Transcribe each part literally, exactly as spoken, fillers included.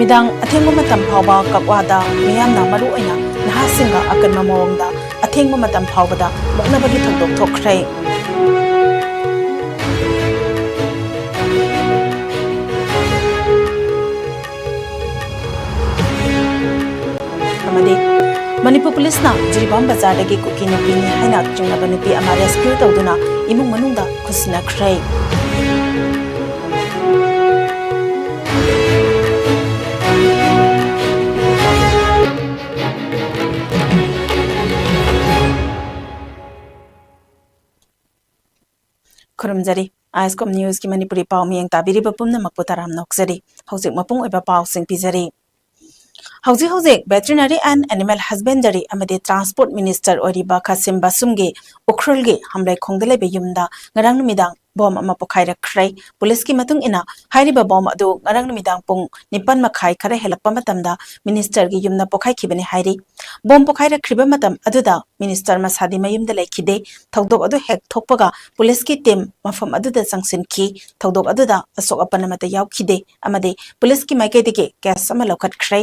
ꯅꯨꯃꯤꯗꯥꯡ ꯑꯊꯦꯡꯕ ꯃꯇꯝ ꯐꯥꯎꯕ ꯀꯛꯋꯥꯗ ꯃꯤꯌꯥꯝꯅ, ꯃꯔꯨꯑꯣꯏꯅ ꯅꯍꯥꯁꯤꯡꯒ ꯑꯀꯟꯕ ꯃꯑꯣꯡꯗ ꯑꯊꯦꯡꯕ ꯃꯇꯝ ꯐꯥꯎꯕꯗ ꯃꯨꯛꯅꯕꯒꯤ ꯊꯧꯗꯣꯛ ꯊꯣꯛꯈ꯭ꯔꯦ꯫ ꯑꯃꯗꯤ ꯃꯅꯤꯄꯨꯔ ꯄꯨꯂꯤꯁꯅ ꯖꯤꯔꯤꯕꯥꯝ ꯕꯖꯥꯔꯗꯒꯤ ꯀꯨꯀꯤ ꯅꯨꯄꯤꯅꯤ ꯍꯥꯏꯅ ꯆꯤꯡꯅꯕ ꯅꯨꯄꯤ ꯑꯃ ꯔꯦꯁꯀ꯭ꯌꯨ ꯇꯧꯗꯨꯅ ꯏꯃꯨꯡ ꯃꯅꯨꯡꯗ ꯈꯨꯠꯁꯤꯟꯅꯈ꯭ꯔꯦ꯫ ꯈꯨꯔꯨꯝꯖꯔꯤ꯫ ꯑꯥꯏꯁꯀꯣꯝ ꯅ꯭ꯌꯨꯁꯀꯤ ꯃꯅꯤꯄꯨꯔꯤ ꯄꯥꯎ ꯃꯤꯌꯦꯡ ꯇꯥꯕꯤꯔꯤꯕ ꯄꯨꯝꯅꯃꯛꯄꯨ ꯇꯔꯥꯝꯅ ꯑꯣꯛꯆꯔꯤ꯫ ꯍꯧꯖꯤꯛ ꯃꯄꯨꯡ ꯑꯣꯏꯕ ꯄꯥꯎꯁꯤꯡ ꯄꯤꯖꯔꯤ꯫ ꯍꯧꯖꯤꯛ ꯍꯧꯖꯤꯛ Veterinary and Animal Husbandry ꯑꯃꯗꯤ Transport Minister ꯑꯣꯏꯔꯤꯕ ꯈꯥꯁꯤꯝ ꯕꯥꯁꯨꯝꯒꯤ ꯎꯈ꯭ꯔꯨꯜꯒꯤ ꯍꯝꯂꯩꯈꯣꯡꯗ ꯂꯩꯕ ꯌꯨꯝꯗ ꯉꯔꯥꯡ ꯅꯨꯃꯤꯗꯥꯡ ꯕꯣꯝ ꯑꯃ ꯄꯣꯈꯥꯏꯔꯛꯈ꯭ꯔꯦ꯫ ꯄꯨꯂꯤꯁꯀꯤ ꯃꯇꯨꯡ ꯏꯟꯅ, ꯍꯥꯏꯔꯤꯕ ꯕꯣꯝ ꯑꯗꯨ ꯉꯔꯥꯡ ꯅꯨꯃꯤꯗꯥꯡ ꯄꯨꯡ ꯅꯤꯄꯥꯟ ꯃꯈꯥꯏ ꯈꯔ ꯍꯦꯜꯂꯛꯄ ꯃꯇꯝꯗ ministerꯒꯤ ꯌꯨꯝꯗ ꯄꯣꯈꯥꯏꯈꯤꯕꯅꯤ ꯍꯥꯏꯔꯤ꯫ ꯕꯣꯝ ꯄꯣꯈꯥꯏꯔꯛꯈ꯭ꯔꯤꯕ ꯃꯇꯝ ꯑꯗꯨꯗ minister ꯃꯁꯥꯗꯤ ꯃꯌꯨꯝꯗ ꯂꯩꯈꯤꯗꯦ꯫ ꯊꯧꯗꯣꯛ ꯑꯗꯨ ꯍꯦꯛ ꯊꯣꯛꯄꯒ ꯄꯨꯂꯤꯁꯀꯤ team ꯃꯐꯝ ꯑꯗꯨꯗ ꯆꯪꯁꯤꯟꯈꯤ꯫ ꯊꯧꯗꯣꯛ ꯑꯗꯨꯗ ꯑꯁꯣꯛ ꯑꯄꯟ ꯑꯃꯠꯇ ꯌꯥꯎꯈꯤꯗꯦ ꯑꯃꯗꯤ ꯄꯨꯂꯤꯁꯀꯤ ꯃꯥꯏꯀꯩꯗꯒꯤ case ꯑꯃ ꯂꯧꯈꯠꯈ꯭ꯔꯦ꯫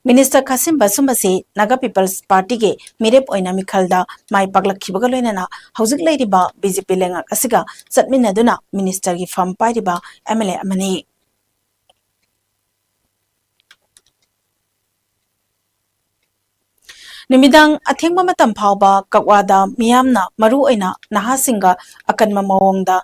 Minister ꯈꯥꯁꯤꯝ ꯕꯥꯁꯨꯝ ꯑꯁꯤ Naga People's Partyꯒꯤ ꯃꯤꯔꯦꯞ ꯑꯣꯏꯅ ꯃꯤꯈꯜꯗ ꯃꯥꯏ ꯄꯥꯛꯂꯛꯈꯤꯕꯒ ꯂꯣꯏꯅꯅ ꯍꯧꯖꯤꯛ ꯂꯩꯔꯤꯕ BJP ꯂꯩꯉꯥꯛ ꯑꯁꯤꯒ ꯆꯠꯃꯤꯟꯅꯗꯨꯅ ministerꯒꯤ ꯐꯝ ꯄꯥꯏꯔꯤꯕ MLA ꯑꯃꯅꯤ꯫ ꯅꯨꯃꯤꯗꯥꯡ ꯑꯊꯦꯡꯕ ꯃꯇꯝ ꯐꯥꯎꯕ ꯀꯛꯋꯥꯗ ꯃꯤꯌꯥꯝꯅ, ꯃꯔꯨꯑꯣꯏꯅ ꯅꯍꯥꯁꯤꯡꯒ ꯑꯀꯟꯕ ꯃꯑꯣꯡꯗ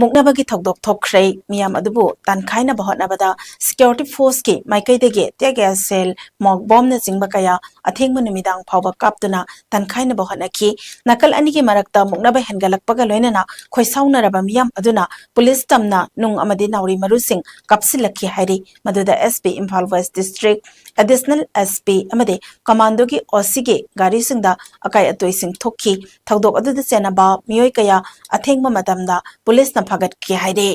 ꯃꯨꯛꯅꯕꯒꯤ ꯊꯧꯗꯣꯛ ꯊꯣꯛꯈ꯭ꯔꯦ꯫ ꯃꯤꯌꯥꯝ ꯑꯗꯨꯕꯨ ꯇꯥꯟꯈꯥꯏꯅꯕ ꯍꯣꯠꯅꯕꯗ security forceꯀꯤ ꯃꯥꯏꯀꯩꯗꯒꯤ tear gas shell, smoke bombꯅꯆꯤꯡꯕ ꯀꯌꯥ ꯑꯊꯦꯡꯕ ꯅꯨꯃꯤꯗꯥꯡ ꯐꯥꯎꯕ ꯀꯥꯞꯇꯨꯅ ꯇꯥꯟꯈꯥꯏꯅꯕ ꯍꯣꯠꯅꯈꯤ꯫ ꯅꯥꯀꯜ ꯑꯅꯤꯒꯤ ꯃꯔꯛꯇ ꯃꯨꯛꯅꯕ ꯍꯦꯟꯒꯠꯂꯛꯄꯒ ꯂꯣꯏꯅꯅ ꯈꯣꯏꯁꯥꯎꯅꯔꯕ ꯃꯤꯌꯥꯝ ꯑꯗꯨꯅ ꯄꯨꯂꯤꯁ ꯇꯝꯅ ꯅꯨꯡ ꯑꯃꯗꯤ ꯅꯥꯎꯔꯤ ꯃꯔꯨꯁꯤꯡ ꯀꯥꯞꯁꯤꯜꯂꯛꯈꯤ ꯍꯥꯏꯔꯤ꯫ ꯃꯗꯨꯗ SP Imphal West District, Additional SP ꯑꯃꯗꯤ Commandoꯒꯤ OCꯒꯤ ꯒꯥꯔꯤꯁꯤꯡꯗ ꯑꯀꯥꯏ ꯑꯇꯣꯏꯁꯤꯡ ꯊꯣꯛꯈꯤ꯫ ꯊꯧꯗꯣꯛ ꯑꯗꯨꯗ ꯆꯦꯟꯅꯕ ꯃꯤꯑꯣꯏ ꯀꯌꯥ ꯑꯊꯦꯡꯕ ꯃꯇꯝꯗ ꯄꯨꯂꯤꯁꯅ ꯐꯥꯒꯠꯈꯤ ꯍꯥꯏꯔꯤ꯫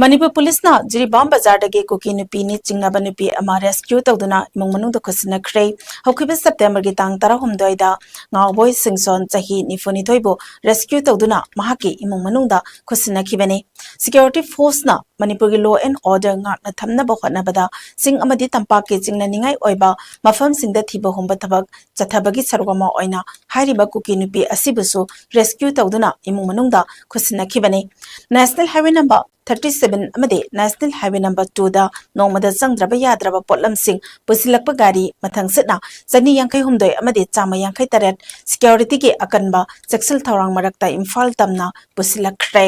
ꯃꯅꯤꯄꯨꯔ ꯄꯨꯂꯤꯁꯅ ꯖꯤꯔꯤꯕꯥꯝ ꯕꯖꯥꯔꯗꯒꯤ ꯀꯨꯀꯤ ꯅꯨꯄꯤꯅꯤ ꯆꯤꯡꯅꯕ ꯅꯨꯄꯤ ꯑꯃ ꯔꯦꯁꯀ꯭ꯌꯨ ꯇꯧꯗꯨꯅ ꯏꯃꯨꯡ ꯃꯅꯨꯡꯗ ꯈꯨꯠꯁꯤꯟꯅꯈ꯭ꯔꯦ꯫ ꯍꯧꯈꯤꯕ ꯁꯦꯞꯇꯦꯝꯕꯔꯒꯤ ꯇꯥꯡ ꯇꯔꯥꯍꯨꯝꯗꯣꯏꯗ ꯉꯥꯎꯕꯣꯏ ꯁꯤꯡꯁꯣꯟ, ꯆꯍꯤ ꯅꯤꯐꯨꯅꯤꯊꯣꯏꯕꯨ ꯔꯦꯁꯀ꯭ꯌꯨ ꯇꯧꯗꯨꯅ ꯃꯍꯥꯛꯀꯤ ꯏꯃꯨꯡ ꯃꯅꯨꯡꯗ ꯈꯨꯠꯁꯤꯟꯅꯈꯤꯕꯅꯤ꯫ ꯁꯦꯀ꯭ꯌꯨꯔꯤꯇꯤ ꯐꯣꯔꯁꯅ ꯃꯅꯤꯄꯨꯔꯒꯤ ꯂꯣ ꯑꯦꯟ ꯑꯣꯔꯗꯔ ꯉꯥꯛꯅ ꯊꯝꯅꯕ ꯍꯣꯠꯅꯕꯗ ꯆꯤꯡ ꯑꯃꯗꯤ ꯇꯝꯄꯥꯛꯀꯤ ꯆꯤꯡꯅꯅꯤꯡꯉꯥꯏ ꯑꯣꯏꯕ ꯃꯐꯝꯁꯤꯡꯗ ꯊꯤꯕ ꯍꯨꯝꯕ ꯊꯕꯛ ꯆꯠꯊꯕꯒꯤ ꯁꯔꯨꯛ ꯑꯃ ꯑꯣꯏꯅ ꯍꯥꯏꯔꯤꯕ ꯀꯨꯀꯤ ꯅꯨꯄꯤ ꯑꯁꯤꯕꯨꯁꯨ ꯔꯦꯁꯀ꯭ꯌꯨ ꯇꯧꯗꯨꯅ ꯏꯃꯨꯡ ꯃꯅꯨꯡꯗ ꯈꯨꯠꯁꯤꯟꯅꯈꯤꯕꯅꯤ꯫ National highway number thirty seven ꯑꯃꯗꯤ ꯅꯦꯁꯅꯦꯜ ꯍꯥꯏꯋꯦ ꯅꯝꯕꯔ ꯇꯨꯗ ꯅꯣꯡꯃꯗ ꯆꯪꯗ꯭ꯔꯕ ꯌꯥꯗ꯭ꯔꯕ ꯄꯣꯠꯂꯝꯁꯤꯡ ꯄꯨꯁꯤꯜꯂꯛꯄ ꯒꯥꯔꯤ ꯃꯊꯪꯁꯤꯠꯅ ꯆꯅꯤ ꯌꯥꯡꯈꯩ ꯍꯨꯝꯗꯣꯏ ꯑꯃꯗꯤ ꯆꯥꯝꯃ ꯌꯥꯡꯈꯩ ꯇꯔꯦꯠ ꯁꯦꯀ꯭ꯌꯨꯔꯤꯇꯤꯒꯤ ꯑꯀꯟꯕ ꯆꯦꯛꯁꯤꯜ ꯊꯧꯔꯥꯡ ꯃꯔꯛꯇ ꯏꯝꯐꯥꯜ ꯇꯝꯅ ꯄꯨꯁꯤꯜꯂꯛꯈ꯭ꯔꯦ꯫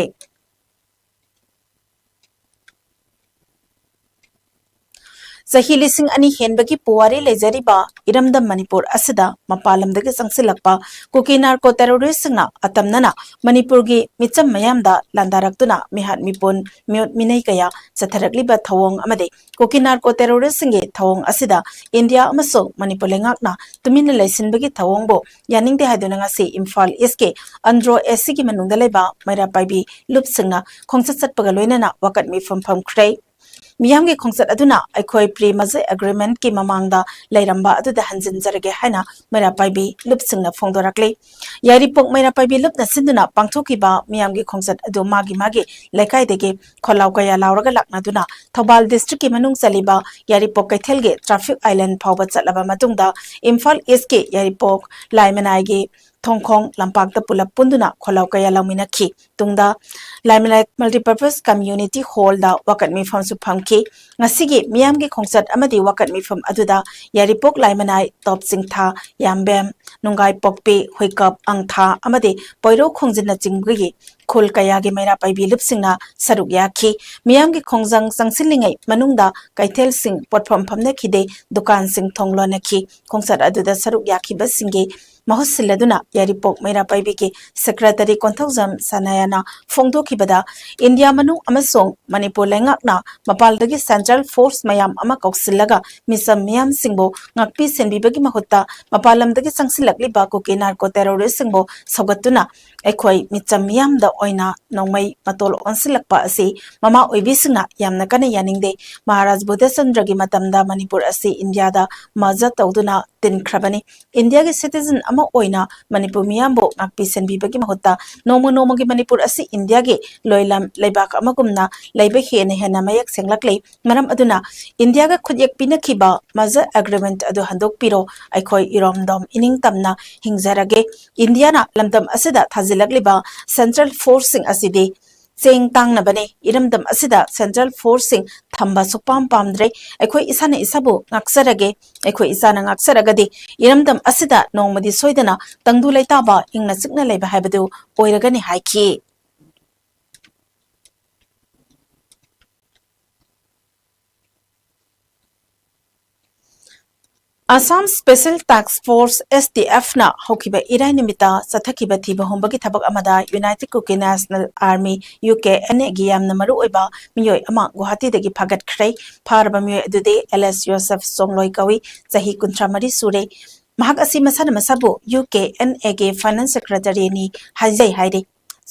ꯆꯍꯤ ꯂꯤꯁꯤꯡ ꯑꯅꯤ ꯍꯦꯟꯕꯒꯤ ꯄꯨꯋꯥꯔꯤ ꯂꯩꯖꯔꯤꯕ ꯏꯔꯝꯗꯝ ꯃꯅꯤꯄꯨꯔ ꯑꯁꯤꯗ ꯃꯄꯥꯟ ꯂꯝꯗꯒꯤ ꯆꯪꯁꯤꯜꯂꯛꯄ ꯀꯨꯀꯤ ꯅꯥꯔꯀꯣ ꯇꯦꯔꯣꯔꯤꯁꯁꯤꯡꯅ ꯑꯇꯝꯅꯅ ꯃꯅꯤꯄꯨꯔꯒꯤ ꯃꯤꯆꯝ ꯃꯌꯥꯝꯗ ꯂꯥꯟꯗꯥꯔꯛꯇꯨꯅ ꯃꯤꯍꯥꯠ ꯃꯤꯄꯨꯟ, ꯃꯤꯑꯣꯠ ꯃꯤꯅꯩ ꯀꯌꯥ ꯆꯠꯊꯔꯛꯂꯤꯕ ꯊꯧꯑꯣꯡ ꯑꯃꯗꯤ ꯀꯨꯀꯤ ꯅꯥꯔꯀꯣ ꯇꯦꯔꯣꯔꯤꯁꯁꯤꯡꯒꯤ ꯊꯧꯑꯣꯡ ꯑꯁꯤꯗ ꯏꯟꯗꯤꯌꯥ ꯑꯃꯁꯨꯡ ꯃꯅꯤꯄꯨꯔ ꯂꯩꯉꯥꯛꯅ ꯇꯨꯃꯤꯟꯅ ꯂꯩꯁꯤꯟꯕꯒꯤ ꯊꯧꯑꯣꯡꯕꯨ ꯌꯥꯅꯤꯡꯗꯦ ꯍꯥꯏꯗꯨꯅ ꯉꯁꯤ ꯏꯝꯐꯥꯜ ꯏꯁꯀꯤ ꯑꯟꯗ꯭ꯔꯣ ꯑꯦꯁꯤꯒꯤ ꯃꯅꯨꯡꯗ ꯂꯩꯕ ꯃꯩꯔꯥ ꯄꯥꯏꯕꯤ ꯂꯨꯞꯁꯤꯡꯅ ꯈꯣꯡꯆꯠ ꯆꯠꯄꯒ ꯂꯣꯏꯅꯅ ꯋꯥꯀꯠ ꯃꯤꯐꯝ ꯐꯝꯈ꯭ꯔꯦ꯫ ꯃꯤꯌꯥꯝꯒꯤ ꯈꯣꯡꯆꯠ ꯑꯗꯨꯅ ꯑꯩꯈꯣꯏ ꯄ꯭ꯔꯤ ꯃꯔꯖꯔ ꯑꯦꯒ꯭ꯔꯤꯃꯦꯟꯠꯀꯤ ꯃꯃꯥꯡꯗ ꯂꯩꯔꯝꯕ ꯑꯗꯨꯗ ꯍꯟꯖꯤꯟꯖꯔꯒꯦ ꯍꯥꯏꯅ ꯃꯩꯔꯥ ꯄꯥꯏꯕꯤ ꯂꯨꯞꯁꯤꯡꯅ ꯐꯣꯡꯗꯣꯔꯛꯂꯤ꯫ ꯌꯥꯏꯔꯤꯄꯣꯛ ꯃꯩꯔꯥ ꯄꯥꯏꯕꯤ ꯂꯨꯞꯅ ꯁꯤꯟꯗꯨꯅ ꯄꯥꯡꯊꯣꯛꯈꯤꯕ ꯃꯤꯌꯥꯝꯒꯤ ꯈꯣꯡꯆꯠ ꯑꯗꯨ ꯃꯥꯒꯤ ꯃꯥꯒꯤ ꯂꯩꯀꯥꯏꯗꯒꯤ ꯈꯣꯜꯂꯥꯎ ꯀꯌꯥ ꯂꯥꯎꯔꯒ ꯂꯥꯛꯅꯗꯨꯅ ꯊꯧꯕꯥꯜ ꯗꯤꯁꯇ꯭ꯔꯤꯛꯀꯤ ꯃꯅꯨꯡ ꯆꯜꯂꯤꯕ ꯌꯥꯏꯔꯤꯄꯣꯛ ꯀꯩꯊꯦꯜꯒꯤ ꯇ꯭ꯔꯥꯐꯤꯛ ꯑꯥꯏꯂꯦꯟ ꯐꯥꯎꯕ ꯆꯠꯂꯕ ꯃꯇꯨꯡꯗ ꯏꯝꯐꯥꯜ ꯏꯁꯀꯤ ꯌꯥꯏꯔꯤꯄꯣꯛ ꯂꯥꯏꯃꯅꯥꯏꯒꯤ ꯊꯣꯡꯈꯣꯡ ꯂꯝꯄꯥꯛꯇ ꯄꯨꯂꯞ ꯄꯨꯟꯗꯨꯅ ꯈꯣꯜꯂꯥꯎ ꯀꯌꯥ ꯂꯥꯎꯃꯤꯟꯅꯈꯤ꯫ ꯇꯨꯡꯗ ꯂꯥꯏꯃꯅꯥꯏ ꯃꯜꯇꯤꯄꯔꯄꯁ ꯀꯝꯃ꯭ꯌꯨꯅꯤꯇꯤ ꯍꯣꯜꯗ ꯋꯥꯀꯠ ꯃꯤꯐꯝꯁꯨ ꯐꯝꯈꯤ꯫ ꯉꯁꯤꯒꯤ ꯃꯤꯌꯥꯝꯒꯤ ꯈꯣꯡꯆꯠ ꯑꯃꯗꯤ ꯋꯥꯀꯠ ꯃꯤꯐꯝ ꯑꯗꯨꯗ ꯌꯥꯏꯔꯤꯄꯣꯛ ꯂꯥꯏꯃꯅꯥꯏ, ꯇꯣꯞ ꯆꯤꯡꯊꯥ, ꯌꯥꯝꯕꯦꯝ, ꯅꯨꯡꯒꯥꯏ ꯄꯣꯛꯄꯤ, ꯍꯨꯏꯀꯞ, ꯑꯪꯊꯥ ꯑꯃꯗꯤ ꯄꯣꯏꯔꯧ ꯈꯣꯡꯖꯤꯟꯅꯆꯤꯡꯕꯒꯤ ꯈꯨꯜ ꯀꯌꯥꯒꯤ ꯃꯩꯔꯥ ꯄꯥꯏꯕꯤ ꯂꯨꯞꯁꯤꯡꯅ ꯁꯔꯨꯛ ꯌꯥꯈꯤ꯫ ꯃꯤꯌꯥꯝꯒꯤ ꯈꯣꯡꯖꯪ ꯆꯪꯁꯤꯜꯂꯤꯉꯩ ꯃꯅꯨꯡꯗ ꯀꯩꯊꯦꯜꯁꯤꯡ ꯄꯣꯠꯐꯝ ꯐꯝꯅꯈꯤꯗꯦ, ꯗꯨꯀꯥꯟꯁꯤꯡ ꯊꯣꯡ ꯂꯣꯟꯅꯈꯤ꯫ ꯈꯣꯡꯆꯠ ꯑꯗꯨꯗ ꯁꯔꯨꯛ ꯌꯥꯈꯤꯕꯁꯤꯡꯒꯤ ꯃꯍꯨꯠ ꯁꯤꯜꯂꯗꯨꯅ ꯌꯥꯏꯔꯤꯄꯣꯛ ꯃꯩꯔꯥ ꯄꯥꯏꯕꯤꯒꯤ ꯁꯦꯀ꯭ꯔꯦꯇꯔꯤ ꯀꯣꯟꯊꯧꯖꯝ ꯁꯅꯥꯌꯥꯅ ꯐꯣꯡꯗꯣꯛꯈꯤꯕꯗ, ꯏꯟꯗꯤꯌꯥ ꯃꯅꯨꯡ ꯑꯃꯁꯨꯡ ꯃꯅꯤꯄꯨꯔ ꯂꯩꯉꯥꯛꯅ ꯃꯄꯥꯟꯗꯒꯤ ꯁꯦꯟꯇ꯭ꯔꯦꯜ ꯐꯣꯔꯁ ꯃꯌꯥꯝ ꯑꯃ ꯀꯧꯁꯤꯜꯂꯒ ꯃꯤꯆꯝ ꯃꯤꯌꯥꯝꯁꯤꯡꯕꯨ ꯉꯥꯛꯄꯤ ꯁꯦꯟꯕꯤꯕꯒꯤ ꯃꯍꯨꯠꯇ ꯃꯄꯥꯟ ꯂꯝꯗꯒꯤ ꯆꯪꯁꯤꯜꯂꯛꯂꯤꯕ ꯀꯨꯀꯤ ꯅꯥꯔꯀꯣ ꯇꯦꯔꯣꯔꯤꯁ꯭ꯠꯁꯤꯡꯕꯨ ꯁꯧꯒꯠꯇꯨꯅ ꯑꯩꯈꯣꯏ ꯃꯤꯆꯝ ꯃꯤꯌꯥꯝꯗ ꯑꯣꯏꯅ ꯅꯣꯡꯃꯩ ꯃꯇꯣꯜ ꯑꯣꯟꯁꯤꯜꯂꯛꯄ ꯑꯁꯤ ꯃꯃꯥ ꯑꯣꯏꯕꯤꯁꯤꯡꯅ ꯌꯥꯝꯅ ꯀꯟꯅ ꯌꯥꯅꯤꯡꯗꯦ꯫ ꯃꯍꯥꯔꯥꯖ ꯕꯨꯙꯆꯟꯗ꯭ꯔꯒꯤ ꯃꯇꯝꯗ ꯃꯅꯤꯄꯨꯔ ꯑꯁꯤ ꯏꯟꯗꯤꯌꯥꯗ ꯃꯔꯖ ꯇꯧꯗꯨꯅ ꯇꯤꯟꯈ꯭ꯔꯕꯅꯤ꯫ ꯏꯟꯗꯤꯌꯥꯒꯤ ꯁꯤꯇꯤꯖꯟ ꯑꯃ ꯑꯣꯏꯅ ꯃꯅꯤꯄꯨꯔ ꯃꯤꯌꯥꯝꯕꯨ ꯉꯥꯛꯄꯤ ꯁꯦꯟꯕꯤꯕꯒꯤ ꯃꯍꯨꯠꯇ ꯅꯣꯡꯃ ꯅꯣꯡꯃꯒꯤ ꯃꯅꯤꯄꯨꯔ ꯑꯁꯤ ꯏꯟꯗꯤꯌꯥꯒꯤ ꯂꯣꯏꯂꯝ ꯂꯩꯕꯥꯛ ꯑꯃꯒꯨꯝꯅ ꯂꯩꯕ ꯍꯦꯟꯅ ꯍꯦꯟꯅ ꯃꯌꯦꯛ ꯁꯦꯡꯂꯛꯂꯤ꯫ ꯃꯔꯝ ꯑꯗꯨꯅ ꯏꯟꯗꯤꯌꯥꯒ ꯈꯨꯠꯌꯦꯛ ꯄꯤꯅꯈꯤꯕ ꯃꯔꯖ ꯑꯦꯒ꯭ꯔꯤꯃꯦꯟꯠ ꯑꯗꯨ ꯍꯟꯗꯣꯛꯄꯤꯔꯣ꯫ ꯑꯩꯈꯣꯏ ꯏꯔꯣꯝꯗꯣꯝ ꯏꯅꯤꯡꯇꯝꯅ ꯍꯤꯡꯖꯔꯒꯦ꯫ ꯏꯟꯗꯤꯌꯥꯅ ꯂꯝꯗꯝ ꯑꯁꯤꯗ ꯊꯥꯖꯤꯜꯂꯛꯂꯤꯕ ꯁꯦꯟꯇ꯭ꯔꯦꯜ ꯐꯣꯔꯁꯁꯤꯡ ꯑꯁꯤꯗꯤ ꯆꯦꯡ ꯇꯥꯡꯅꯕꯅꯤ꯫ ꯏꯔꯝꯗꯝ ꯑꯁꯤꯗ ꯁꯦꯟꯇ꯭ꯔꯦꯜ ꯐꯣꯔꯁꯁꯤꯡ ꯊꯝꯕ ꯁꯨꯛꯄꯥꯝ ꯄꯥꯝꯗ꯭ꯔꯦ꯫ ꯑꯩꯈꯣꯏ ꯏꯁꯥꯅ ꯏꯁꯥꯕꯨ ꯉꯥꯛꯆꯔꯒꯦ꯫ ꯑꯩꯈꯣꯏ ꯏꯁꯥꯅ ꯉꯥꯛꯆꯔꯒꯗꯤ ꯏꯔꯝꯗꯝ ꯑꯁꯤꯗ ꯅꯣꯡꯃꯗꯤ ꯁꯣꯏꯗꯅ ꯇꯪꯗꯨ ꯂꯩꯇꯥꯕ, ꯏꯪꯅ ꯆꯤꯛꯅ ꯂꯩꯕ ꯍꯥꯏꯕꯗꯨ ꯑꯣꯏꯔꯒꯅꯤ ꯍꯥꯏꯈꯤ꯫ Assam special task force, S T ꯑꯦꯐꯅ ꯍꯧꯈꯤꯕ ꯏꯔꯥꯏ ꯅꯨꯃꯤꯠꯇ ꯆꯠꯊꯈꯤꯕ ꯊꯤꯕ ꯍꯨꯝꯕꯒꯤ ꯊꯕꯛ ꯑꯃꯗ united Kuki national army, U K N ꯑꯦꯒꯤ ꯌꯥꯝꯅ ꯃꯔꯨ ꯑꯣꯏꯕ ꯃꯤꯑꯣꯏ ꯑꯃ ꯒꯨꯋꯥꯍꯥꯇꯤꯗꯒꯤ ꯐꯥꯒꯠꯈ꯭ꯔꯦ꯫ ꯐꯥꯔꯕ ꯃꯤꯑꯣꯏ ꯑꯗꯨꯗꯤ ꯑꯦꯜ ꯑꯦꯁ ꯌꯣꯁꯦꯐ ꯆꯣꯡꯂꯣꯏ ꯀꯧꯏ, ꯆꯍꯤ ꯀꯨꯟꯊ꯭ꯔꯥ ꯃꯔꯤ ꯁꯨꯔꯦ꯫ ꯃꯍꯥꯛ ꯑꯁꯤ ꯃꯁꯥꯅ ꯃꯁꯥꯕꯨ ꯌꯨ ꯀꯦ ꯑꯦꯟ ꯑꯦꯒꯤ ꯐꯥꯏꯅꯥꯟꯁ ꯁꯦꯀ꯭ꯔꯦꯇꯔꯤꯅꯤ ꯍꯥꯏꯖꯩ ꯍꯥꯏꯔꯤ꯫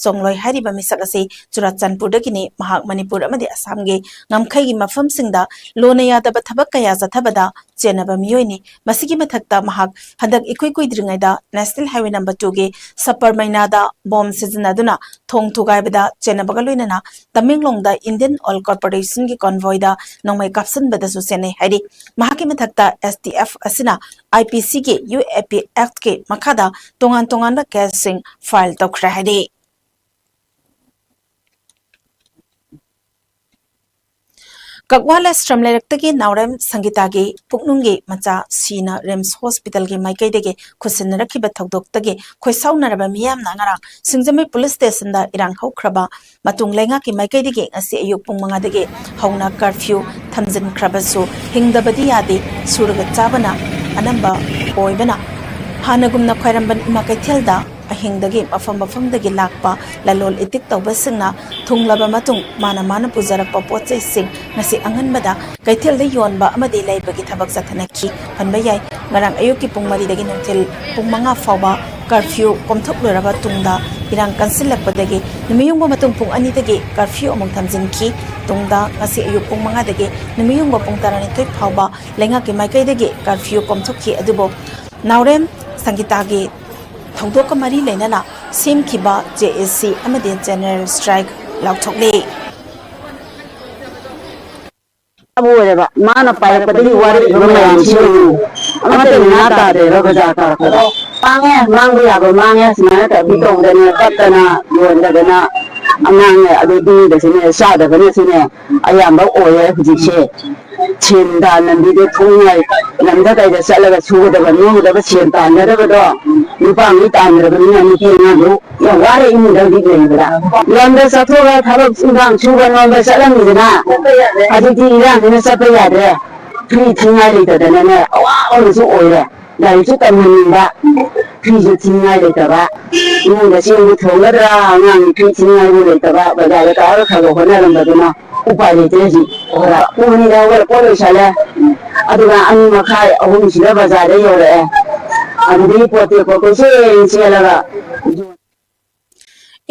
ꯆꯣꯡꯂꯣꯏ ꯍꯥꯏꯔꯤꯕ ꯃꯤꯁꯛ ꯑꯁꯤ ꯆꯨꯔꯥꯆꯥꯟꯄꯨꯔꯗꯒꯤꯅꯤ꯫ ꯃꯍꯥꯛ ꯃꯅꯤꯄꯨꯔ ꯑꯃꯗꯤ ꯑꯁꯥꯝꯒꯤ ꯉꯝꯈꯩꯒꯤ ꯃꯐꯝꯁꯤꯡꯗ ꯂꯣꯟꯅ ꯌꯥꯗꯕ ꯊꯕꯛ ꯀꯌꯥ ꯆꯠꯊꯕꯗ ꯆꯦꯟꯅꯕ ꯃꯤꯑꯣꯏꯅꯤ꯫ ꯃꯁꯤꯒꯤ ꯃꯊꯛꯇ ꯃꯍꯥꯛ ꯍꯟꯗꯛ ꯏꯀꯨꯏ ꯀꯨꯏꯗ꯭ꯔꯤꯉꯩꯗ ꯅꯦꯁꯅꯦꯜ ꯍꯥꯏꯋꯦ ꯅꯝꯕꯔ ꯇꯨꯒꯤ ꯁꯄꯔ ꯃꯩꯅꯥꯗ ꯕꯣꯝ ꯁꯤꯖꯤꯟꯅꯗꯨꯅ ꯊꯣꯡ ꯊꯨꯒꯥꯏꯕꯗ ꯆꯦꯟꯅꯕꯒ ꯂꯣꯏꯅꯅ ꯇꯃꯦꯡꯂꯣꯡꯗ ꯏꯟꯗꯤꯌꯟ ꯑꯣꯏꯜ ꯀꯣꯔꯄꯣꯔꯦꯁꯟꯒꯤ ꯀꯣꯟꯚꯣꯏꯗ ꯅꯣꯡꯃꯩ ꯀꯥꯞꯁꯤꯟꯕꯗꯁꯨ ꯆꯦꯟꯅꯩ ꯍꯥꯏꯔꯤ꯫ ꯃꯍꯥꯛꯀꯤ ꯃꯊꯛꯇ ꯑꯦꯁ ꯇꯤ ꯑꯦꯐ ꯑꯁꯤꯅ ꯑꯥꯏ ꯄꯤ ꯁꯤꯒꯤ ꯌꯨ ꯑꯦ ꯄꯤ ꯑꯦꯛꯠꯀꯤ ꯃꯈꯥꯗ ꯇꯣꯉꯥꯟ ꯇꯣꯉꯥꯟꯕ ꯀꯦꯁꯁꯤꯡ ꯐꯥꯏꯜ ꯇꯧꯈ꯭ꯔꯦ ꯍꯥꯏꯔꯤ꯫ ꯀꯛꯋꯥ ꯂꯥꯏꯁ꯭ꯔꯝ ꯂꯩꯔꯛꯇꯒꯤ ꯅꯥꯎꯔꯦꯝ ꯁꯪꯒꯤꯇꯥꯒꯤ ꯄꯨꯛꯅꯨꯡꯒꯤ ꯃꯆꯥ ꯁꯤꯅ ꯔꯤꯝꯁ ꯍꯣꯁꯄꯤꯇꯥꯜꯒꯤ ꯃꯥꯏꯀꯩꯗꯒꯤ ꯈꯨꯠꯁꯤꯟꯅꯔꯛꯈꯤꯕ ꯊꯧꯗꯣꯛꯇꯒꯤ ꯈꯣꯏꯁꯥꯎꯅꯔꯕ ꯃꯤꯌꯥꯝꯅ ꯉꯔꯥꯡ ꯁꯤꯡꯖꯃꯩ ꯄꯨꯂꯤꯁ ꯁ꯭ꯇꯦꯁꯟꯗ ꯏꯔꯥꯡ ꯍꯧꯈ꯭ꯔꯕ ꯃꯇꯨꯡ ꯂꯩꯉꯥꯛꯀꯤ ꯃꯥꯏꯀꯩꯗꯒꯤ ꯉꯁꯤ ꯑꯌꯨꯛ ꯄꯨꯡ ꯃꯉꯥꯗꯒꯤ ꯍꯧꯅ ꯀꯔꯐ꯭ꯌꯨ ꯊꯝꯖꯤꯟꯈ꯭ꯔꯕꯁꯨ ꯍꯤꯡꯗꯕꯗꯤ ꯌꯥꯗꯦ, ꯁꯨꯔꯒ ꯆꯥꯕꯅ ꯑꯅꯝꯕ ꯑꯣꯏꯕꯅ ꯍꯥꯟꯅꯒꯨꯝꯅ ꯈ꯭ꯋꯥꯏꯔꯝꯕꯟ ꯏꯃꯥ ꯀꯩꯊꯦꯜꯗ ꯑꯍꯤꯡꯗꯒꯤ ꯃꯐꯝ ꯃꯐꯝꯗꯒꯤ ꯂꯥꯛꯄ ꯂꯂꯣꯜ ꯏꯇꯤꯛ ꯇꯧꯕꯁꯤꯡꯅ ꯊꯨꯡꯂꯕ ꯃꯇꯨꯡ ꯃꯥꯅ ꯃꯥꯅ ꯄꯨꯖꯔꯛꯄ ꯄꯣꯠ ꯆꯩꯁꯤꯡ ꯉꯁꯤ ꯑꯉꯟꯕꯗ ꯀꯩꯊꯦꯜꯗ ꯌꯣꯟꯕ ꯑꯃꯗꯤ ꯂꯩꯕꯒꯤ ꯊꯕꯛ ꯆꯠꯊꯅꯈꯤ ꯈꯟꯕ ꯌꯥꯏ꯫ ꯉꯔꯥꯡ ꯑꯌꯨꯛꯀꯤ ꯄꯨꯡ ꯃꯔꯤꯗꯒꯤ ꯅꯨꯡꯊꯤꯜ ꯄꯨꯡ ꯃꯉꯥ ꯐꯥꯎꯕ ꯀꯔꯐ꯭ꯌꯨ ꯀꯣꯝꯊꯣꯛꯂꯨꯔꯕ ꯇꯨꯡꯗ ꯏꯔꯥꯡ ꯀꯟꯁꯤꯜꯂꯛꯄꯗꯒꯤ ꯅꯨꯃꯤꯠꯌꯨꯡꯕ ꯃꯇꯨꯡ ꯄꯨꯡ ꯑꯅꯤꯗꯒꯤ ꯀꯔꯐ꯭ꯌꯨ ꯑꯃꯨꯛ ꯊꯝꯖꯤꯟꯈꯤ꯫ ꯇꯨꯡꯗ ꯉꯁꯤ ꯑꯌꯨꯛ ꯄꯨꯡ ꯃꯉꯥꯗꯒꯤ ꯅꯨꯃꯤꯠꯌꯨꯡꯕ ꯄꯨꯡ ꯇꯔꯥꯅꯤꯊꯣꯏ ꯐꯥꯎꯕ ꯂꯩꯉꯥꯛꯀꯤ ꯃꯥꯏꯀꯩꯗꯒꯤ ꯀꯔꯐ꯭ꯌꯨ ꯀꯣꯝꯊꯣꯛꯈꯤ꯫ ꯑꯗꯨꯕꯨ ꯅꯥꯎꯔꯦꯝ ꯁꯪꯒꯤꯇꯥꯒꯤ ꯊꯧꯗꯣꯛꯀ ꯃꯔꯤ ꯂꯩꯅꯅ ꯁꯦꯝꯈꯤꯕ ꯖꯦ ꯑꯦ ꯁꯤ ꯑꯃꯗꯤ ꯖꯦꯅꯔꯦꯜ ꯁ꯭ꯇ꯭ꯔꯥꯏꯛ ꯂꯥꯎꯊꯣꯛꯂꯤ꯫ ꯑꯣꯏꯔꯦꯕ꯫ ꯃꯥꯅ ꯄꯥꯏꯔꯛꯄꯗꯒꯤ ꯋꯥꯔꯛꯏꯕ ꯃꯌꯥꯝꯁꯤ ꯌꯦꯡꯉꯨ꯫ ꯑꯃꯠꯇ ꯃꯦꯅꯥ ꯇꯥꯗ꯭ꯔꯦꯕ ꯕꯖꯥꯔ ꯀꯥꯔꯛꯄꯗ꯫ ꯃꯥꯡꯉꯦ, ꯃꯥꯡꯕ ꯌꯥꯕ ꯃꯥꯡꯉꯦ, ꯁꯨꯃꯥꯏꯅ ꯇꯧꯗꯅ, ꯀꯞꯇꯅ, ꯌꯣꯟꯗꯗꯅ, ꯑꯉꯥꯡꯅꯦ, ꯑꯗꯩ ꯏꯃꯨꯡꯗꯁꯨꯅꯦ, ꯆꯥꯗꯕꯅꯁꯨꯅꯦ ꯑꯌꯥꯝꯕ ꯑꯣꯏꯔꯦ ꯍꯧꯖꯤꯛꯁꯦ꯫ ꯁꯦꯟ ꯇꯥꯟ ꯂꯝꯕꯤꯗ ꯊꯣꯛꯅꯤꯡꯉꯥꯏ, ꯂꯝꯗ ꯀꯩꯗ ꯆꯠꯂꯒ ꯁꯨꯒꯗꯕ ꯅꯣꯝꯒꯗꯕ ꯁꯦꯟ ꯇꯥꯟꯒꯗꯕꯗꯣ ꯅꯨꯄꯥꯉꯩ ꯇꯥꯟꯗ꯭ꯔꯕꯅꯤꯅ ꯅꯨꯄꯤ ꯑꯉꯥꯡꯗꯣ ꯌꯥꯝ ꯋꯥꯔꯦ ꯏꯃꯨꯡꯗ ꯍꯧꯖꯤꯛ ꯂꯩꯕꯗ꯫ ꯂꯝꯗ ꯆꯠꯊꯣꯛꯑꯒ ꯊꯕꯛ ꯏꯟꯈꯥꯡ ꯁꯨꯕ ꯅꯣꯝꯕ ꯆꯠꯂꯝꯃꯤꯗꯅ ꯍꯧꯖꯤꯛꯇꯤ ꯏꯔꯥꯡꯁꯤꯅ ꯆꯠꯄ ꯌꯥꯗ꯭ꯔꯦ꯫ ꯐꯤ ꯊꯤꯉꯥꯏ ꯂꯩꯇꯗꯅꯅꯦ ꯑꯋꯥꯕ ꯑꯃꯁꯨ ꯑꯣꯏꯔꯦ꯫ ꯂꯥꯏꯔꯤꯛꯁꯨ ꯇꯝꯍꯟꯅꯤꯡꯕ, ꯐꯤꯁꯨ ꯊꯤꯉꯥꯏ ꯂꯩꯇꯕ꯫ ꯏꯃꯨꯡꯗ ꯆꯦꯡꯕꯨ ꯊꯣꯡꯒꯗ꯭ꯔꯥ, ꯑꯉꯥꯡꯒꯤ ꯐꯤ ꯊꯤꯉꯥꯏꯕꯨ ꯂꯩꯇꯕ, ꯕꯖꯥꯔꯗ ꯀꯥꯔꯒ ꯈꯔ ꯈꯔ ꯍꯣꯠꯅꯔꯝꯕꯗꯨꯅ ꯎꯄꯥꯏ ꯂꯩꯇ꯭ꯔꯦ ꯍꯧꯖꯤꯛ꯫ ꯄꯨꯡ ꯑꯅꯤꯗ ꯍꯧꯒꯠꯂ ꯄꯣꯠ ꯂꯣꯏꯁꯜꯂꯦ꯫ ꯑꯗꯨꯒ ꯑꯅꯤ ꯃꯈꯥꯏ ꯑꯍꯨꯝꯁꯤꯗ ꯕꯖꯥꯔꯗ ꯌꯧꯔꯛꯑꯦ꯫ ꯑꯗꯨꯗꯒꯤ ꯄꯣꯠ ꯇꯦꯛꯄ ꯀꯣꯏꯆꯦꯟ ꯆꯦꯜꯂꯒ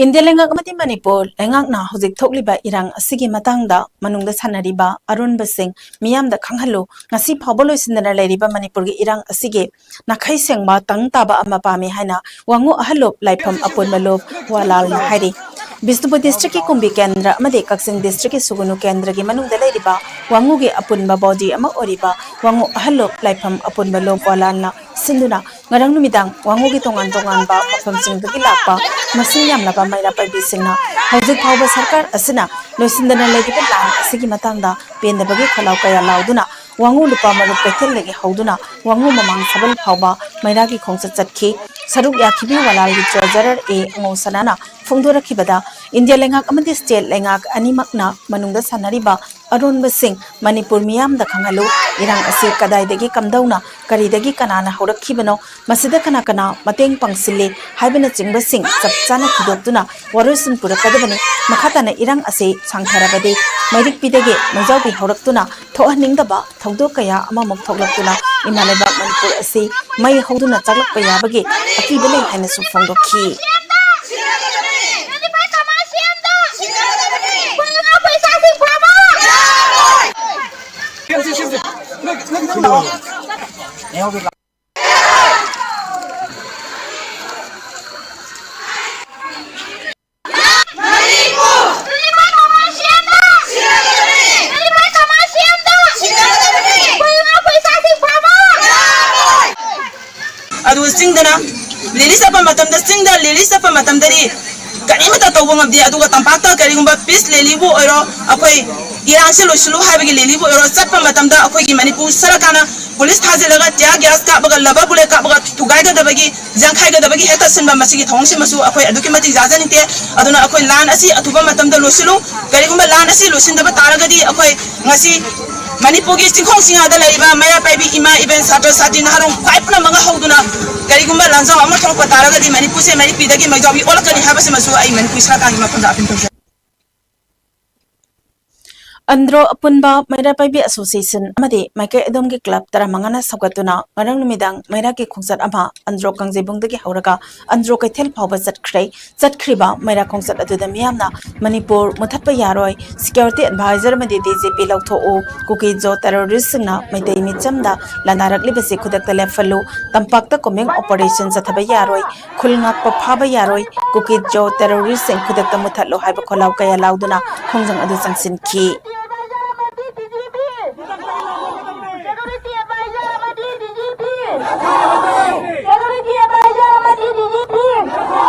ꯏꯟꯗꯤꯌꯥ ꯂꯩꯉꯥꯛ ꯑꯃꯗꯤ ꯃꯅꯤꯄꯨꯔ ꯂꯩꯉꯥꯛꯅ ꯍꯧꯖꯤꯛ ꯊꯣꯛꯂꯤꯕ ꯏꯔꯥꯡ ꯑꯁꯤꯒꯤ ꯃꯇꯥꯡꯗ ꯃꯅꯨꯡꯗ ꯁꯥꯟꯅꯔꯤꯕ ꯑꯔꯣꯟꯕꯁꯤꯡ ꯃꯤꯌꯥꯝꯗ ꯈꯪꯍꯜꯂꯨ꯫ ꯉꯁꯤ ꯐꯥꯎꯕ ꯂꯣꯏꯁꯤꯟꯗꯅ ꯂꯩꯔꯤꯕ ꯃꯅꯤꯄꯨꯔꯒꯤ ꯏꯔꯥꯡ ꯑꯁꯤꯒꯤ ꯅꯥꯈꯩ ꯁꯦꯡꯕ ꯇꯪ ꯇꯥꯕ ꯑꯃ ꯄꯥꯝꯃꯤ ꯍꯥꯏꯅ ꯋꯥꯉꯨ ꯑꯍꯜ ꯂꯣꯞ ꯂꯥꯏꯐꯝ ꯑꯄꯨꯟꯕ ꯂꯣꯞ ꯋꯥꯂꯥꯜꯅ ꯍꯥꯏꯔꯤ꯫ ꯕꯤꯁꯅꯨꯄꯨꯔ ꯗꯤꯁꯇ꯭ꯔꯤꯛꯀꯤ ꯀꯨꯝꯕꯤ ꯀꯦꯟꯗ꯭ꯔ ꯑꯃꯗꯤ ꯀꯛꯆꯤꯡ ꯗꯤꯁꯇ꯭ꯔꯤꯛꯀꯤ ꯁꯨꯒꯨꯅꯨ ꯀꯦꯟꯗ꯭ꯔꯒꯤ ꯃꯅꯨꯡꯗ ꯂꯩꯔꯤꯕ ꯋꯥꯉꯨꯒꯤ ꯑꯄꯨꯟꯕ ꯕꯣꯗꯤ ꯑꯃ ꯑꯣꯏꯔꯤꯕ ꯋꯥꯉꯨ ꯑꯍꯜ ꯂꯣꯞ ꯂꯥꯏꯐꯝ ꯑꯄꯨꯟꯕ ꯂꯣꯞ ꯋꯥꯂꯥꯜꯅ ꯁꯤꯟꯗꯨꯅ ꯉꯔꯥꯡ ꯅꯨꯃꯤꯗꯥꯡ ꯋꯥꯉꯨꯒꯤ ꯇꯣꯉꯥꯟ ꯇꯣꯉꯥꯟꯕ ꯃꯐꯝꯁꯤꯡꯗꯒꯤ ꯂꯥꯛꯄ ꯃꯁꯤꯡ ꯌꯥꯝꯂꯕ ꯃꯩꯔꯥ ꯄꯥꯏꯕꯤꯁꯤꯡꯅ ꯍꯧꯖꯤꯛ ꯐꯥꯎꯕ ꯁꯔꯀꯥꯔ ꯑꯁꯤꯅ ꯂꯣꯏꯁꯤꯟꯗꯅ ꯂꯩꯔꯤꯕ ꯂꯥꯟ ꯑꯁꯤꯒꯤ ꯃꯇꯥꯡꯗ ꯄꯦꯟꯗꯕꯒꯤ ꯈꯣꯜꯂꯥꯎ ꯀꯌꯥ ꯂꯥꯎꯗꯨꯅ ꯋꯥꯉꯨ ꯂꯨꯄꯥ ꯃꯔꯨꯞ ꯀꯩꯊꯦꯜꯗꯒꯤ ꯍꯧꯗꯨꯅ ꯋꯥꯉꯨ ꯃꯃꯥꯡ ꯁꯕꯜ ꯐꯥꯎꯕ ꯃꯩꯔꯥꯒꯤ ꯈꯣꯡꯆꯠ ꯆꯠꯈꯤ꯫ ꯁꯔꯨꯛ ꯌꯥꯈꯤꯕꯤ ꯋꯥꯂꯥꯜꯒꯤ ꯇ꯭ꯔꯦꯖꯔꯔ ꯑꯦ ꯑꯉꯧꯁꯅꯥꯅ ꯐꯣꯡꯗꯣꯔꯛꯈꯤꯕꯗ, ꯏꯟꯗꯤꯌꯥ ꯂꯩꯉꯥꯛ ꯑꯃꯗꯤ ꯁ꯭ꯇꯦꯠ ꯂꯩꯉꯥꯛ ꯑꯅꯤꯃꯛꯅ ꯃꯅꯨꯡꯗ ꯁꯥꯟꯅꯔꯤꯕ ꯑꯔꯣꯟꯕꯁꯤꯡ ꯃꯅꯤꯄꯨꯔ ꯃꯤꯌꯥꯝꯗ ꯈꯪꯍꯜꯂꯨ꯫ ꯏꯔꯥꯡ ꯑꯁꯤ ꯀꯗꯥꯏꯗꯒꯤ, ꯀꯝꯗꯧꯅ, ꯀꯔꯤꯗꯒꯤ, ꯀꯅꯥꯅ ꯍꯧꯔꯛꯈꯤꯕꯅꯣ, ꯃꯁꯤꯗ ꯀꯅꯥ ꯀꯅꯥ ꯃꯇꯦꯡ ꯄꯥꯡꯁꯤꯜꯂꯤ ꯍꯥꯏꯕꯅꯆꯤꯡꯕꯁꯤꯡ ꯆꯞ ꯆꯥꯅ ꯊꯤꯗꯣꯛꯇꯨꯅ ꯋꯥꯔꯣꯏꯁꯤꯟ ꯄꯨꯔꯛꯀꯗꯕꯅꯤ꯫ ꯃꯈꯥ ꯇꯥꯅ ꯏꯔꯥꯡ ꯑꯁꯤ ꯁꯥꯡꯊꯔꯕꯗꯤ ꯃꯩꯔꯤꯛꯄꯤꯗꯒꯤ ꯃꯩꯖꯥꯎꯕꯤ ꯍꯧꯔꯛꯇꯨꯅ ꯊꯣꯛꯍꯟꯅꯤꯡꯗꯕ ꯊꯧꯗꯣꯛ ꯀꯌꯥ ꯑꯃꯃꯨꯛ ꯊꯣꯛꯂꯛꯇꯨꯅ ꯏꯃꯥ ꯂꯩꯕꯥꯛ ꯃꯅꯤꯄꯨꯔ ꯑꯁꯤ ꯃꯩ ꯍꯧꯗꯨꯅ ꯆꯥꯛꯂꯛꯄ ꯌꯥꯕꯒꯤ ꯑꯀꯤꯕ ꯂꯩ ꯍꯥꯏꯅꯁꯨ ꯐꯣꯡꯗꯣꯛꯈꯤ꯫ ꯑꯗꯨ ꯆꯤꯡꯗꯅ ꯂꯦꯂꯤ ꯆꯠꯄ ꯃꯇꯝꯗ, ꯆꯤꯡꯗ ꯂꯦꯂꯤ ꯆꯠꯄ ꯃꯇꯝꯗꯗꯤ ꯀꯔꯤꯃꯠꯇ ꯇꯧꯕ ꯉꯝꯗꯦ꯫ ꯑꯗꯨꯒ ꯇꯝꯄꯥꯛꯇ ꯀꯔꯤꯒꯨꯝꯕ ꯄꯤꯁ ꯂꯦꯂꯤꯕꯨ ꯑꯣꯏꯔꯣ, ꯑꯩꯈꯣꯏ ꯏꯔꯥꯡꯁꯦ ꯂꯣꯏꯁꯤꯜꯂꯨ ꯍꯥꯏꯕꯒꯤ ꯂꯦꯂꯤꯕꯨ ꯑꯣꯏꯔꯣ, ꯆꯠꯄ ꯃꯇꯝꯗ ꯑꯩꯈꯣꯏꯒꯤ ꯃꯅꯤꯄꯨꯔ ꯁꯔꯀꯥꯔꯅ ꯄꯨꯂꯤꯁ ꯊꯥꯖꯤꯜꯂꯒ tear gas ꯀꯥꯞꯄꯒ, rubber bullet ꯀꯥꯞꯄꯒ ꯊꯨꯒꯥꯏꯒꯗꯕꯒꯤ, ꯌꯥꯡꯈꯥꯏꯒꯗꯕꯒꯤ ꯍꯦꯛꯇ ꯁꯤꯟꯕ, ꯃꯁꯤꯒꯤ ꯊꯧꯑꯣꯡꯁꯤꯃꯁꯨ ꯑꯩꯈꯣꯏ ꯑꯗꯨꯛꯀꯤ ꯃꯇꯤꯛ ꯌꯥꯖꯅꯤꯡꯗꯦ꯫ ꯑꯗꯨꯅ ꯑꯩꯈꯣꯏ ꯂꯥꯟ ꯑꯁꯤ ꯑꯊꯨꯕ ꯃꯇꯝꯗ ꯂꯣꯏꯁꯤꯜꯂꯨ꯫ ꯀꯔꯤꯒꯨꯝꯕ ꯂꯥꯟ ꯑꯁꯤ ꯂꯣꯏꯁꯤꯟꯗꯕ ꯇꯥꯔꯒꯗꯤ ꯑꯩꯈꯣꯏ ꯉꯁꯤ ꯃꯅꯤꯄꯨꯔꯒꯤ ꯆꯤꯡꯈꯣꯡ ꯆꯤꯡꯌꯥꯗ ꯂꯩꯔꯤꯕ ꯃꯩꯔꯥ ꯄꯥꯏꯕꯤ ꯏꯃꯥ, ꯏꯕꯦꯟ, ꯁꯥꯇ꯭ꯔ, ꯁꯥꯇ꯭ꯔꯤ, ꯅꯍꯥꯔꯣꯜ ꯈ꯭ꯋꯥꯏ ꯄꯨꯝꯅꯃꯛꯅ ꯍꯧꯗꯨꯅ ꯀꯔꯤꯒꯨꯝꯕ ꯂꯥꯟꯖꯥꯎ ꯑꯃ ꯊꯣꯛꯂꯛꯄ ꯇꯥꯔꯒꯗꯤ ꯃꯅꯤꯄꯨꯔꯁꯦ ꯃꯩꯔꯤꯛꯄꯤꯗꯒꯤ ꯃꯩꯖꯥꯎꯕꯤ ꯑꯣꯜꯂꯛꯀꯅꯤ ꯍꯥꯏꯕꯁꯤꯃꯁꯨ ꯑꯩ ꯃꯅꯤꯄꯨꯔ ꯁꯔꯀꯥꯔꯒꯤ ꯃꯐꯝꯗ ꯑꯄꯤꯜ ꯇꯧꯖꯔꯤ꯫ ꯑꯟꯗ꯭ꯔꯣ ꯑꯄꯨꯟꯕ ꯃꯩꯔꯥ ꯄꯥꯏꯕꯤ ꯑꯦꯁꯣꯁꯤꯌꯦꯁꯟ ꯑꯃꯗꯤ ꯃꯥꯏꯀꯩ ꯑꯗꯣꯝꯒꯤ ꯀ꯭ꯂꯕ ꯇꯔꯥꯃꯉꯥꯅ ꯁꯧꯒꯠꯇꯨꯅ ꯉꯔꯥꯡ ꯅꯨꯃꯤꯗꯥꯡ ꯃꯩꯔꯥꯒꯤ ꯈꯣꯡꯆꯠ ꯑꯃ ꯑꯟꯗ꯭ꯔꯣ ꯀꯥꯡꯖꯩꯕꯨꯡꯗꯒꯤ ꯍꯧꯔꯒ ꯑꯟꯗ꯭ꯔꯣ ꯀꯩꯊꯦꯜ ꯐꯥꯎꯕ ꯆꯠꯈ꯭ꯔꯦ꯫ ꯆꯠꯈ꯭ꯔꯤꯕ ꯃꯩꯔꯥ ꯈꯣꯡꯆꯠ ꯑꯗꯨꯗ ꯃꯤꯌꯥꯝꯅ ꯃꯅꯤꯄꯨꯔ ꯃꯨꯊꯠꯄ ꯌꯥꯔꯣꯏ, security advisor ꯑꯃꯗꯤ DGP ꯂꯧꯊꯣꯛꯎ, ꯀꯨꯀꯤ ꯖꯣ terroristꯁꯤꯡꯅ ꯃꯩꯇꯩ ꯃꯤꯆꯝꯗ ꯂꯥꯟꯗꯥꯔꯛꯂꯤꯕꯁꯤ ꯈꯨꯗꯛꯇ ꯂꯦꯞꯍꯜꯂꯨ, ꯇꯝꯄꯥꯛꯇ combing operation ꯆꯠꯊꯕ ꯌꯥꯔꯣꯏ, ꯈꯨꯜ ꯉꯥꯛꯄ ꯐꯥꯕ ꯌꯥꯔꯣꯏ, ꯀꯨꯀꯤ ꯖꯣ terroristꯁꯤꯡ ꯈꯨꯗꯛꯇ ꯃꯨꯊꯠꯂꯣ ꯍꯥꯏꯕ ꯈꯣꯜꯂꯥꯎ ꯀꯌꯥ ꯂꯥꯎꯗꯨꯅ ꯈꯣꯡꯖꯪ ꯑꯗꯨ ꯆꯪꯁꯤꯟꯈꯤ꯫ Security advisor ꯑꯃꯗꯤ DGP꯫ Security advisor ꯑꯃꯗꯤ DGP꯫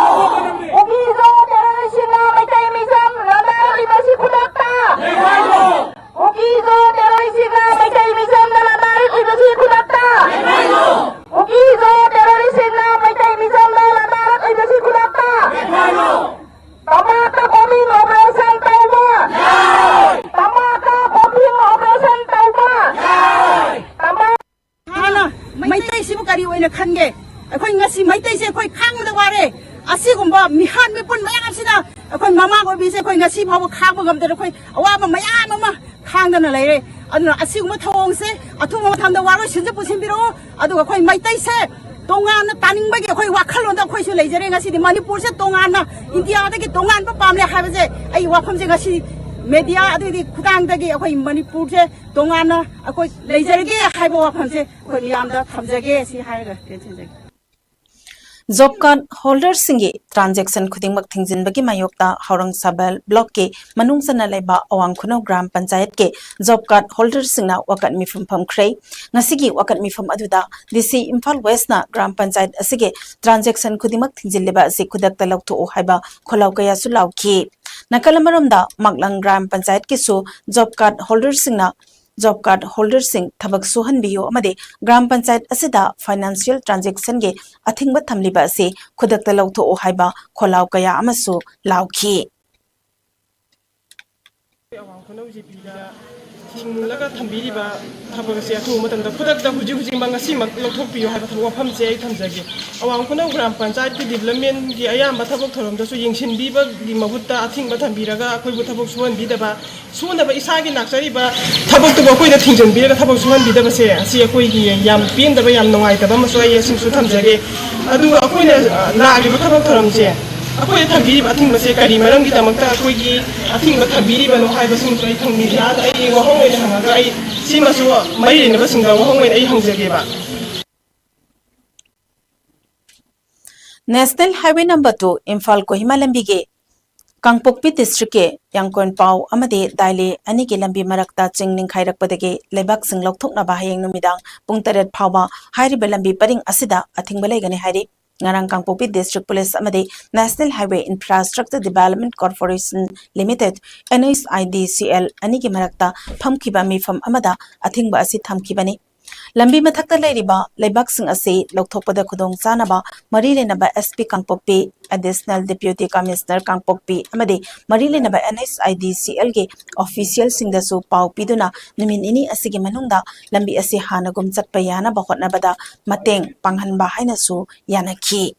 ꯀꯨꯀꯤ ꯖꯣ terroristꯁꯤꯡꯅ ꯃꯩꯇꯩ ꯃꯤꯆꯝ ꯂꯥꯟꯗꯥꯔꯛꯂꯤꯕꯁꯤ ꯈꯨꯗꯛꯇ꯫ ꯀꯨꯀꯤ ꯖꯣ terroristꯁꯤꯡꯅ ꯃꯩꯇꯩ ꯃꯤꯆꯝꯗ ꯂꯥꯟꯗꯥꯔꯛꯂꯤꯕꯁꯤ ꯈꯨꯗꯛꯇ꯫ ꯀꯨꯀꯤ ꯖꯣ terroristꯁꯤꯡꯅ ꯃꯩꯇꯩ ꯃꯤꯆꯝ ꯈꯟꯒꯦ꯫ ꯑꯩꯈꯣꯏ ꯉꯁꯤ ꯃꯩꯇꯩꯁꯦ ꯑꯩꯈꯣꯏ ꯈꯥꯡꯕꯗ ꯋꯥꯔꯦ꯫ ꯑꯁꯤꯒꯨꯝꯕ ꯃꯤꯍꯥꯠ ꯃꯤꯄꯨꯟ ꯃꯌꯥꯝꯁꯤꯗ ꯑꯩꯈꯣꯏ ꯃꯃꯥ ꯑꯣꯏꯕꯤꯁꯦ ꯑꯩꯈꯣꯏ ꯉꯁꯤ ꯐꯥꯎꯕ ꯈꯥꯡꯕ ꯉꯝꯗꯅ ꯑꯩꯈꯣꯏ ꯑꯋꯥꯕ ꯃꯌꯥꯝ ꯑꯃ ꯈꯥꯡꯗꯅ ꯂꯩꯔꯦ꯫ ꯑꯗꯨꯅ ꯑꯁꯤꯒꯨꯝꯕ ꯊꯧꯑꯣꯡꯁꯦ ꯑꯊꯨꯕ ꯃꯇꯝꯗ ꯋꯥꯔꯣꯏꯁꯤꯟꯁꯨ ꯄꯨꯁꯤꯟꯕꯤꯔꯛꯑꯣ꯫ ꯑꯗꯨꯒ ꯑꯩꯈꯣꯏ ꯃꯩꯇꯩꯁꯦ ꯇꯣꯉꯥꯟꯅ ꯇꯥꯅꯤꯡꯕꯒꯤ ꯑꯩꯈꯣꯏ ꯋꯥꯈꯜꯂꯣꯟꯗ ꯑꯩꯈꯣꯏꯁꯨ ꯂꯩꯖꯔꯦ꯫ ꯉꯁꯤꯗꯤ ꯃꯅꯤꯄꯨꯔꯁꯦ ꯇꯣꯉꯥꯟꯅ, ꯏꯟꯗꯤꯌꯥꯗꯒꯤ ꯇꯣꯉꯥꯟꯕ ꯄꯥꯝꯂꯦ ꯍꯥꯏꯕꯁꯦ ꯑꯩ ꯋꯥꯐꯝꯁꯦ ꯉꯁꯤ ꯃꯦꯗꯤꯌꯥ ꯑꯗꯨꯒꯤ ꯈꯨꯊꯥꯡꯗꯒꯤ ꯑꯩꯈꯣꯏ ꯃꯅꯤꯄꯨꯔꯁꯦ ꯇꯣꯉꯥꯟꯅ ꯑꯩꯈꯣꯏ ꯂꯩꯖꯔꯒꯦ ꯍꯥꯏꯕ ꯋꯥꯐꯝꯁꯦ ꯑꯩꯈꯣꯏ ꯃꯤꯌꯥꯝꯗ ꯊꯝꯖꯒꯦ꯫ ꯁꯤ ꯍꯥꯏꯔꯒ ꯇꯦꯟꯁꯤꯟꯖꯒꯦ꯫ ꯖꯣꯕ ꯀꯥꯔꯗ ꯍꯣꯜꯗꯔꯁꯤꯡꯒꯤ ꯇ꯭ꯔꯥꯟꯖꯦꯛꯁꯟ ꯈꯨꯗꯤꯡꯃꯛ ꯊꯤꯡꯖꯤꯟꯕꯒꯤ ꯃꯥꯌꯣꯛꯇ ꯍꯥꯎꯔꯪ ꯁꯕꯦꯜ ꯕ꯭ꯂꯣꯛꯀꯤ ꯃꯅꯨꯡ ꯆꯟꯅ ꯂꯩꯕ ꯑꯋꯥꯡ ꯈꯨꯅꯧ ꯒ꯭ꯔꯥꯝ ꯄꯟꯆꯥꯌꯠꯀꯤ ꯖꯣꯕ ꯀꯥꯔꯗ ꯍꯣꯜꯗꯔꯁꯤꯡꯅ ꯋꯥꯀꯠ ꯃꯤꯐꯝ ꯐꯝꯈ꯭ꯔꯦ꯫ ꯉꯁꯤꯒꯤ ꯋꯥꯀꯠ ꯃꯤꯐꯝ ꯑꯗꯨꯗ ꯗꯤ ꯁꯤ ꯏꯝꯐꯥꯜ ꯋꯦꯁꯅ ꯒ꯭ꯔꯥꯝ ꯄꯟꯆꯥꯌꯠ ꯑꯁꯤꯒꯤ ꯇ꯭ꯔꯥꯟꯖꯦꯛꯁꯟ ꯈꯨꯗꯤꯡꯃꯛ ꯊꯤꯡꯖꯤꯜꯂꯤꯕ ꯑꯁꯤ ꯈꯨꯗꯛꯇ ꯂꯧꯊꯣꯛꯎ ꯍꯥꯏꯕ ꯈꯣꯜꯂꯥꯎ ꯀꯌꯥꯁꯨ ꯂꯥꯎꯈꯤ꯫ ꯅꯥꯀꯜ ꯑꯃꯔꯣꯝꯗ ꯃꯥꯛꯂꯪ ꯒ꯭ꯔꯥꯝ ꯄꯟꯆꯥꯌꯠꯀꯤꯁꯨ ꯖꯣꯕ ꯀꯥꯔꯗ ꯍꯣꯜꯗꯔꯁꯤꯡꯅ ꯖꯣꯕ ꯀꯥꯔꯗ ꯍꯣꯜꯗꯔꯁꯤꯡ ꯊꯕꯛ ꯁꯨꯍꯟꯕꯤꯌꯨ ꯑꯃꯗꯤ ꯒ꯭ꯔꯥꯝ ꯄꯟꯆꯥꯌꯠ ꯑꯁꯤꯗ ꯐꯥꯏꯅꯥꯟꯁꯤꯌꯦꯜ ꯇ꯭ꯔꯥꯟꯖꯦꯛꯁꯟꯒꯤ ꯑꯊꯤꯡꯕ ꯊꯝꯂꯤꯕ ꯑꯁꯤ ꯈꯨꯗꯛꯇ ꯂꯧꯊꯣꯛꯎ ꯍꯥꯏꯕ ꯈꯣꯜꯂꯥꯎ ꯀꯌꯥ ꯑꯃꯁꯨ ꯂꯥꯎꯈꯤ꯫ ꯑꯋꯥꯡ ꯈꯨꯅꯧ ꯖꯤ ꯄꯤꯗ ꯊꯤꯡꯂꯒ ꯊꯝꯕꯤꯔꯤꯕ ꯊꯕꯛ ꯑꯁꯤ ꯑꯊꯨꯕ ꯃꯇꯝꯗ ꯈꯨꯗꯛꯇ ꯍꯧꯖꯤꯛ ꯍꯧꯖꯤꯛꯃꯛ ꯉꯁꯤꯃꯛ ꯂꯧꯊꯣꯛꯄꯤꯌꯨ ꯍꯥꯏꯕ ꯊꯕꯛ ꯋꯥꯐꯝꯁꯦ ꯑꯩ ꯊꯝꯖꯒꯦ꯫ ꯑꯋꯥꯡ ꯈꯨꯅꯧ ꯒ꯭ꯔꯥꯝ ꯄꯟꯆꯥꯌꯠꯀꯤ ꯗꯤꯕꯂꯞꯃꯦꯟꯒꯤ ꯑꯌꯥꯝꯕ ꯊꯕꯛ ꯊꯧꯔꯝꯗꯁꯨ ꯌꯦꯡꯁꯤꯟꯕꯤꯕꯒꯤ ꯃꯍꯨꯠꯇ ꯑꯊꯤꯡꯕ ꯊꯝꯕꯤꯔꯒ ꯑꯩꯈꯣꯏꯕꯨ ꯊꯕꯛ ꯁꯨꯍꯟꯕꯤꯗꯕ, ꯁꯨꯅꯕ ꯏꯁꯥꯒꯤ ꯂꯥꯛꯆꯔꯤꯕ ꯊꯕꯛꯇꯨꯕꯨ ꯑꯩꯈꯣꯏꯗ ꯊꯤꯡꯖꯤꯟꯕꯤꯔꯒ ꯊꯕꯛ ꯁꯨꯍꯟꯕꯤꯗꯕꯁꯦ ꯑꯁꯤ ꯑꯩꯈꯣꯏꯒꯤ ꯌꯥꯝ ꯄꯦꯟꯗꯕ, ꯌꯥꯝ ꯅꯨꯡꯉꯥꯏꯇꯕ ꯑꯃꯁꯨ ꯑꯩ ꯑꯁꯤꯃꯁꯨ ꯊꯝꯖꯒꯦ꯫ ꯑꯗꯨꯒ ꯑꯩꯈꯣꯏꯅ ꯂꯥꯛꯂꯤꯕ ꯊꯕꯛ ꯊꯧꯔꯝꯁꯦ ꯑꯩꯈꯣꯏꯗ ꯊꯝꯕꯤꯔꯤꯕ ꯑꯊꯤꯡꯕꯁꯦ ꯀꯔꯤ ꯃꯔꯝꯒꯤꯗꯃꯛꯇ ꯑꯩꯈꯣꯏꯒꯤ ꯑꯊꯤꯡꯕ ꯊꯝꯕꯤꯔꯤꯕꯅꯣ ꯍꯥꯏꯕꯁꯤꯃꯁꯨ ꯑꯩ ꯊꯝꯕꯤꯔꯤ꯫ ꯑꯗ ꯑꯩ ꯋꯥꯍꯪ ꯑꯣꯏꯅ ꯍꯪꯉꯒ ꯑꯩ ꯁꯤꯃꯁꯨ ꯃꯔꯤ ꯂꯩꯅꯕꯁꯤꯡꯗ ꯋꯥꯍꯪ ꯑꯣꯏꯅ ꯑꯩ ꯍꯪꯖꯒꯦꯕ꯫ National highway number two Imphal Kohima ꯂꯝꯕꯤꯒꯤ ꯀꯥꯡꯄꯣꯛꯄꯤ ꯗꯤꯁꯇ꯭ꯔꯤꯛꯀꯤ ꯌꯥꯡꯀꯣꯟꯄꯥꯎ ꯑꯃꯗꯤ ꯗꯥꯏꯂꯦ ꯑꯅꯤꯒꯤ ꯂꯝꯕꯤ ꯃꯔꯛꯇ ꯆꯤꯡ ꯅꯤꯡꯈꯥꯏꯔꯛꯄꯗꯒꯤ ꯂꯩꯕꯥꯛꯁꯤꯡ ꯂꯧꯊꯣꯛꯅꯕ ꯍꯌꯦꯡ ꯅꯨꯃꯤꯗꯥꯡ ꯄꯨꯡ ꯇꯔꯦꯠ ꯐꯥꯎꯕ ꯍꯥꯏꯔꯤꯕ ꯂꯝꯕꯤ ꯄꯔꯤꯡ ꯑꯁꯤꯗ ꯑꯊꯤꯡꯕ ꯂꯩꯒꯅꯤ ꯍꯥꯏꯔꯤ꯫ ꯉꯔꯥꯡ ꯀꯥꯡꯄꯣꯛꯄꯤ ꯗꯤꯁꯇ꯭ꯔꯤꯛ ꯄꯨꯂꯤꯁ ꯑꯃꯗꯤ national highway infrastructure development corporation limited, NHIDCL, ꯑꯅꯤꯒꯤ ꯃꯔꯛꯇ ꯐꯝꯈꯤꯕ ꯃꯤꯐꯝ ꯑꯃꯗ ꯑꯊꯤꯡꯕ ꯑꯁꯤ ꯊꯝꯈꯤꯕꯅꯤ꯫ ꯂꯝꯕꯤ ꯃꯊꯛꯇ ꯂꯩꯔꯤꯕ ꯂꯩꯕꯥꯛꯁꯤꯡ ꯑꯁꯤ ꯂꯧꯊꯣꯛꯄꯗ ꯈꯨꯗꯣꯡ ꯆꯥꯅꯕ ꯃꯔꯤ ꯂꯩꯅꯕ S P ꯀꯥꯡꯄꯣꯛꯄꯤ, Additional Deputy Commissioner ꯀꯥꯡꯄꯣꯛꯄꯤ ꯑꯃꯗꯤ ꯃꯔꯤ ꯂꯩꯅꯕ N H I D C L ꯒꯤ official ꯁꯤꯡꯗꯁꯨ ꯄꯥꯎ ꯄꯤꯗꯨꯅ ꯅꯨꯃꯤꯠ ꯅꯤꯅꯤ ꯑꯁꯤꯒꯤ ꯃꯅꯨꯡꯗ ꯂꯝꯕꯤ ꯑꯁꯤ ꯍꯥꯟꯅꯒꯨꯝ ꯆꯠꯄ ꯌꯥꯅꯕ ꯍꯣꯠꯅꯕꯗ ꯃꯇꯦꯡ ꯄꯥꯡꯍꯟꯕ ꯍꯥꯏꯅꯁꯨ ꯌꯥꯅꯈꯤ꯫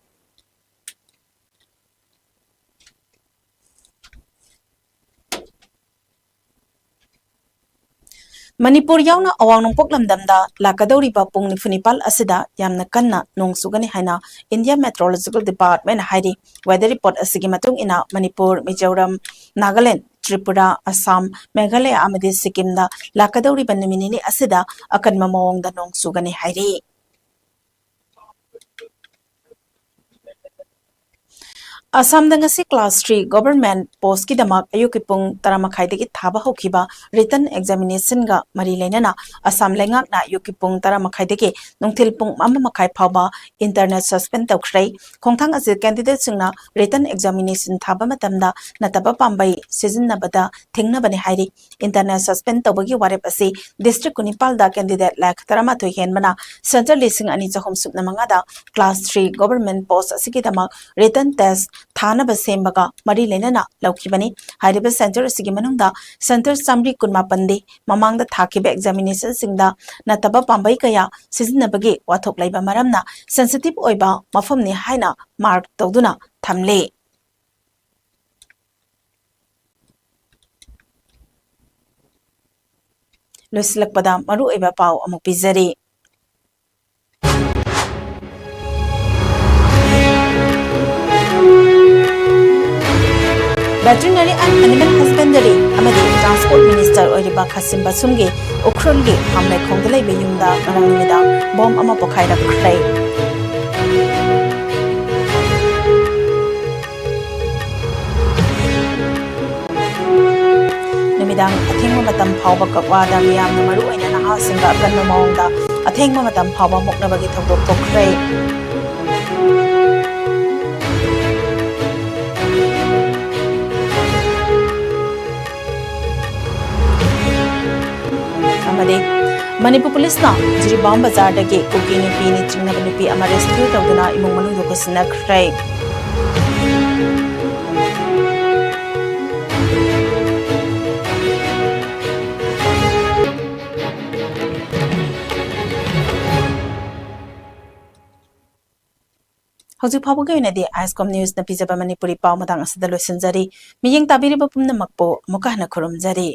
ꯃꯅꯤꯄꯨꯔ ꯌꯥꯎꯅ ꯑꯋꯥꯡ ꯅꯣꯡꯄꯣꯛ ꯂꯝꯗꯝꯗ ꯂꯥꯛꯀꯗꯧꯔꯤꯕ ꯄꯨꯡ ꯅꯤꯐꯨ ꯅꯤꯄꯥꯜ ꯑꯁꯤꯗ ꯌꯥꯝꯅ ꯀꯟꯅ ꯅꯣꯡ ꯆꯨꯒꯅꯤ ꯍꯥꯏꯅ India Meteorological Department ꯍꯥꯏꯔꯤ꯫ Weather report ꯑꯁꯤꯒꯤ ꯃꯇꯨꯡ ꯏꯟꯅ ꯃꯅꯤꯄꯨꯔ, ꯃꯤꯖꯣꯔꯥꯝ, ꯅꯥꯒꯥꯂꯦꯟ, ꯇ꯭ꯔꯤꯄꯨꯔꯥ, ꯑꯁꯥꯝ, ꯃꯦꯘꯥꯂꯌꯥ ꯑꯃꯗꯤ ꯁꯤꯛꯀꯤꯝꯗ ꯂꯥꯛꯀꯗꯧꯔꯤꯕ ꯅꯨꯃꯤꯠ ꯅꯤꯅꯤ ꯑꯁꯤꯗ ꯑꯀꯟꯕ ꯃꯑꯣꯡꯗ ꯅꯣꯡ ꯆꯨꯒꯅꯤ ꯍꯥꯏꯔꯤ꯫ ꯑꯁꯥꯝꯗ ꯉꯁꯤ class three government postꯀꯤꯗꯃꯛ ꯑꯌꯨꯛꯀꯤ ꯄꯨꯡ ꯇꯔꯥ ꯃꯈꯥꯏꯗꯒꯤ ꯊꯥꯕ ꯍꯧꯈꯤꯕ written examinationꯒ ꯃꯔꯤ ꯂꯩꯅꯅ ꯑꯁꯥꯝ ꯂꯩꯉꯥꯛꯅ ꯑꯌꯨꯛꯀꯤ ꯄꯨꯡ ꯇꯔꯥ ꯃꯈꯥꯏꯗꯒꯤ ꯅꯨꯡꯊꯤꯜ ꯄꯨꯡ ꯑꯃ ꯃꯈꯥꯏ ꯐꯥꯎꯕ internet suspend ꯇꯧꯈ꯭ꯔꯦ꯫ ꯈꯣꯡꯊꯥꯡ ꯑꯁꯤ candidateꯁꯤꯡꯅ written examination ꯊꯥꯕ ꯃꯇꯝꯗ ꯅꯠꯇꯕ ꯄꯥꯝꯕꯩ ꯁꯤꯖꯤꯟꯅꯕꯗ ꯊꯤꯡꯅꯕꯅꯤ ꯍꯥꯏꯔꯤ꯫ Internet suspend ꯇꯧꯕꯒꯤ ꯋꯥꯔꯦꯞ ꯑꯁꯤ district ꯀꯨꯟꯅꯤꯄꯥꯜꯗ candidate ꯂꯥꯈ ꯇꯔꯥꯃꯥꯊꯣꯏ ꯍꯦꯟꯕꯅ centre ꯂꯤꯁꯤꯡ ꯑꯅꯤ ꯆꯍꯨꯝ ꯁꯨꯞꯅ ꯃꯉꯥꯗ class three government post ꯑꯁꯤꯒꯤꯗꯃꯛ written test ꯊꯥꯅꯕ ꯁꯦꯝꯕꯒ ꯃꯔꯤ ꯂꯩꯅꯅ ꯂꯧꯈꯤꯕꯅꯤ꯫ ꯍꯥꯏꯔꯤꯕ centre ꯑꯁꯤꯒꯤ ꯃꯅꯨꯡꯗ centre ꯆꯥꯃꯔꯤ ꯀꯨꯟꯃꯥꯄꯟꯗꯤ ꯃꯃꯥꯡꯗ ꯊꯥꯈꯤꯕ examinationꯁꯤꯡꯗ ꯅꯠꯇꯕ ꯄꯥꯝꯕꯩ ꯀꯌꯥ ꯁꯤꯖꯤꯟꯅꯕꯒꯤ ꯋꯥꯊꯣꯛ ꯂꯩꯕ ꯃꯔꯝꯅ sensitive ꯑꯣꯏꯕ ꯃꯐꯝꯅꯤ ꯍꯥꯏꯅ mark ꯇꯧꯗꯨꯅ ꯊꯝꯂꯤ꯫ ꯂꯣꯏꯁꯤꯜꯂꯛꯄꯗ ꯃꯔꯨꯑꯣꯏꯕ ꯄꯥꯎ ꯑꯃꯨꯛ ꯄꯤꯖꯔꯤ꯫ Veterinary and Animal Husbandry ꯑꯃꯗꯤ Transport Minister ꯑꯣꯏꯔꯤꯕ ꯈꯥꯁꯤꯝ ꯕꯥꯁꯨꯝꯒꯤ ꯎꯈ꯭ꯔꯨꯜꯒꯤ ꯐꯥꯝ ꯂꯩꯈꯣꯡꯗ ꯂꯩꯕ ꯌꯨꯝꯗ ꯉꯔꯥꯡ ꯅꯨꯃꯤꯗꯥꯡ bomb ꯑꯃ ꯄꯣꯈꯥꯏꯔꯛꯈ꯭ꯔꯦ꯫ ꯅꯨꯃꯤꯗꯥꯡ ꯑꯊꯦꯡꯕ ꯃꯇꯝ ꯐꯥꯎꯕ ꯀꯛꯋꯥꯗ ꯃꯤꯌꯥꯝꯅ, ꯃꯔꯨꯑꯣꯏꯅ ꯅꯍꯥꯁꯤꯡꯒ, ꯑꯀꯟꯕ ꯃꯑꯣꯡꯗ ꯑꯊꯦꯡꯕ ꯃꯇꯝ ꯐꯥꯎꯕ ꯃꯨꯛꯅꯕꯒꯤ ꯊꯧꯗꯣꯛ ꯊꯣꯛꯈ꯭ꯔꯦ꯫ ꯑꯃꯗꯤ ꯃꯅꯤꯄꯨꯔ ꯄꯨꯂꯤꯁꯅ ꯖꯤꯔꯤꯕꯥꯝ ꯕꯖꯥꯔꯗꯒꯤ ꯀꯨꯀꯤ ꯅꯨꯄꯤꯅꯤ ꯆꯤꯡꯅꯕ ꯅꯨꯄꯤ ꯑꯃ ꯔꯦꯁꯀ꯭ꯌꯨ ꯇꯧꯗꯨꯅ ꯏꯃꯨꯡ ꯃꯅꯨꯡꯗ ꯄꯨꯁꯤꯟꯅꯈ꯭ꯔꯦ꯫ ꯍꯧꯖꯤꯛ ꯐꯥꯎꯕꯒꯤ ꯑꯣꯏꯅꯗꯤ ꯑꯥꯏꯁꯀꯣꯝ ꯅ꯭ꯌꯨꯁꯅ ꯄꯤꯖꯕ ꯃꯅꯤꯄꯨꯔꯤ ꯄꯥꯎ ꯃꯇꯥꯡ ꯑꯁꯤꯗ ꯂꯣꯏꯁꯤꯟꯖꯔꯤ꯫ ꯃꯤꯠꯌꯦꯡ ꯇꯥꯕꯤꯔꯤꯕ ꯄꯨꯝꯅꯃꯛꯄꯨ ꯑꯃꯨꯛꯀ ꯍꯟꯅ ꯈꯨꯔꯨꯝꯖꯔꯤ꯫